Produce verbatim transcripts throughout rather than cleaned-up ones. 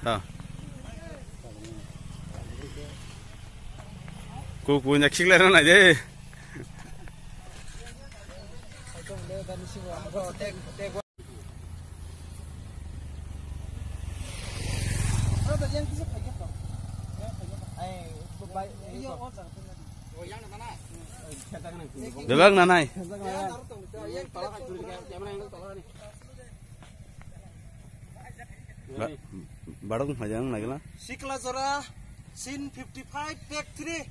Ah. Ku ku nyak sik lero na je. Bebak nanai. Ba-, barok majang nagila. Sikla jora, scene fifty five, take three.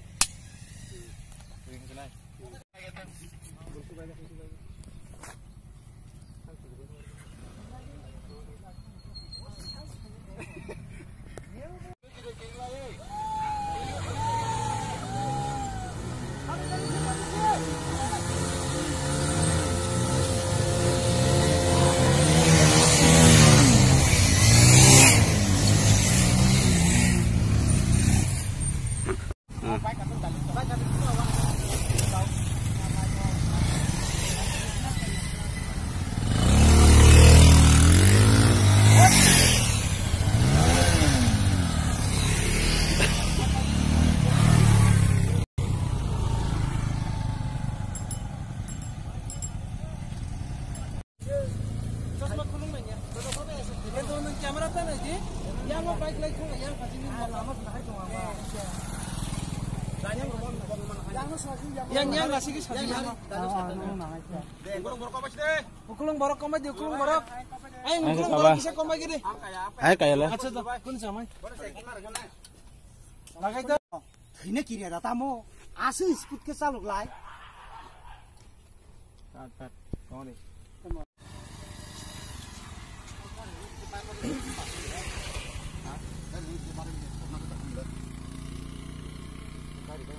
Chosma khulung nanya. Ito nung camera ta nai di. Yang mo bike lai khung yang pati ni mo lama ta hai tong ama. Yang yang lasi ki sasi yang. Ukulung borok komai di ukulung borok. Ay ukulung borok kisa komai gini. Ay kaya la. Acha da kun samai. Lagai da. Thwina kiriya da tamo. Aswk speed khe chalok lai.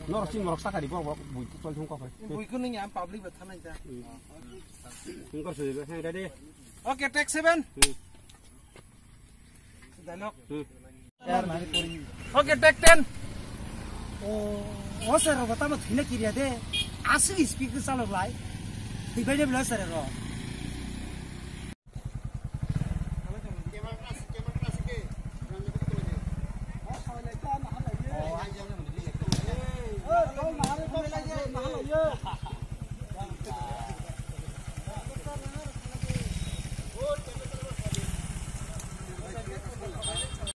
Norok si morok sakari bo bo bui chol thung kok. Bui kun ni am public ba thanai da. Hung kor sujai ba hang dadi. Okay, take seven. Dialogue. Okay, take ten. O, o sir, rok tamo thwina kiriya de. Aswk speed khe chalok lai. Thwibai de bwla sir rok.